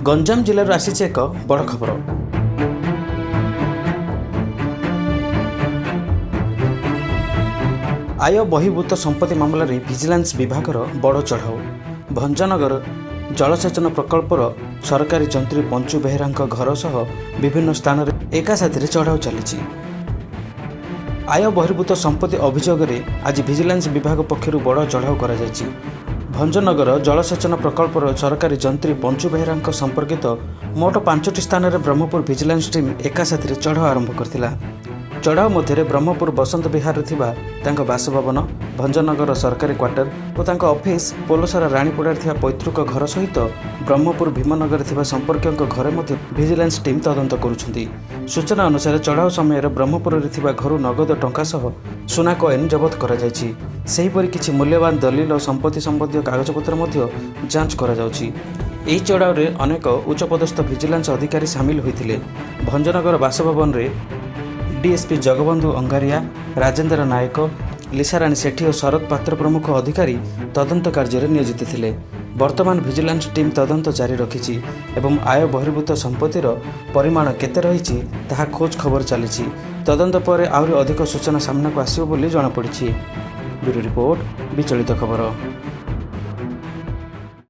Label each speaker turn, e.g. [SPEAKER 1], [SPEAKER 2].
[SPEAKER 1] ଗଞ୍ଜାମ ଜିଲ୍ଲାରୁ ଆସିଛି ଏକ ବଡ଼ ଖବର। ଆୟ ବହିର୍ଭୂତ ସମ୍ପତ୍ତି ମାମଲାରେ ଭିଜିଲାନ୍ସ ବିଭାଗର ବଡ଼ ଚଢ଼ାଉ। ଭଞ୍ଜନଗର ଜଳସେଚନ ପ୍ରକଳ୍ପର ସରକାରୀ ଯନ୍ତ୍ରୀ ପଞ୍ଚୁ ବେହେରାଙ୍କ ଘର ସହ ବିଭିନ୍ନ ସ୍ଥାନରେ ଏକା ସାଥିରେ ଚଢ଼ାଉ ଚାଲିଛି। ଆୟ ବହିର୍ଭୂତ ସମ୍ପତ୍ତି ଅଭିଯୋଗରେ ଆଜି ଭିଜିଲାନ୍ସ ବିଭାଗ ପକ୍ଷରୁ ବଡ଼ ଚଢ଼ାଉ କରାଯାଇଛି। ଭଞ୍ଜନଗର ଜଳସେଚନ ପ୍ରକଳ୍ପର ସରକାରୀ ଯନ୍ତ୍ରୀ ପଞ୍ଚୁ ବେହେରାଙ୍କ ସମ୍ପର୍କିତ ମୋଟ 5ଟି ସ୍ଥାନରେ ବ୍ରହ୍ମପୁର ଭିଜିଲାନ୍ସ ଟିମ୍ ଏକା ସାଥିରେ ଚଢ଼ାଉ ଆରମ୍ଭ କରିଥିଲା। ଚଢ଼ାଉ ମଧ୍ୟରେ ବ୍ରହ୍ମପୁର ବସନ୍ତ ବିହାରରେ ଥିବା ତାଙ୍କ ବାସଭବନ, ଭଞ୍ଜନଗର ସରକାରୀ କ୍ୱାର୍ଟର ଓ ତାଙ୍କ ଅଫିସ, ପୋଲସରା ରାଣୀପଡ଼ାରେ ଥିବା ପୈତୃକ ଘର ସହିତ ବ୍ରହ୍ମପୁର ଭୀମନଗରରେ ଥିବା ସମ୍ପର୍କୀୟଙ୍କ ଘରେ ମଧ୍ୟ ଭିଜିଲାନ୍ସ ଟିମ୍ ତଦନ୍ତ କରୁଛନ୍ତି। ସୂଚନା ଅନୁସାରେ ଚଢ଼ାଉ ସମୟରେ ବ୍ରହ୍ମପୁରରେ ଥିବା ଘରୁ ନଗଦ ଟଙ୍କା ସହ ସୁନା କଏନ୍ ଜବତ କରାଯାଇଛି। ସେହିପରି କିଛି ମୂଲ୍ୟବାନ ଦଲିଲ ଓ ସମ୍ପତ୍ତି ସମ୍ବନ୍ଧୀୟ କାଗଜପତ୍ର ମଧ୍ୟ ଯାଞ୍ଚ କରାଯାଉଛି। ଏହି ଚଢ଼ାଉରେ ଅନେକ ଉଚ୍ଚପଦସ୍ଥ ଭିଜିଲାନ୍ସ ଅଧିକାରୀ ସାମିଲ ହୋଇଥିଲେ। ଭଞ୍ଜନଗର ବାସଭବନରେ ଡିଏସ୍ପି ଜଗବନ୍ଧୁ ଅଙ୍ଗାରିଆ, ରାଜେନ୍ଦ୍ର ନାୟକ, ଲିସାରାଣୀ ସେଠୀ ଓ ଶରତ ପାତ୍ର ପ୍ରମୁଖ ଅଧିକାରୀ ତଦନ୍ତ କାର୍ଯ୍ୟରେ ନିୟୋଜିତ ଥିଲେ। ବର୍ତ୍ତମାନ ଭିଜିଲାନ୍ସ ଟିମ୍ ତଦନ୍ତ ଜାରି ରଖିଛି ଏବଂ ଆୟ ବହିର୍ଭୂତ ସମ୍ପତ୍ତିର ପରିମାଣ କେତେ ରହିଛି ତାହା ଖୋଜ ଖବର ଚାଲିଛି। ତଦନ୍ତ ପରେ ଆହୁରି ଅଧିକ ସୂଚନା ସାମ୍ନାକୁ ଆସିବ ବୋଲି ଜଣାପଡ଼ିଛି। ବ୍ୟୁରୋ ରିପୋର୍ଟ, ବିଚଳିତ ଖବର।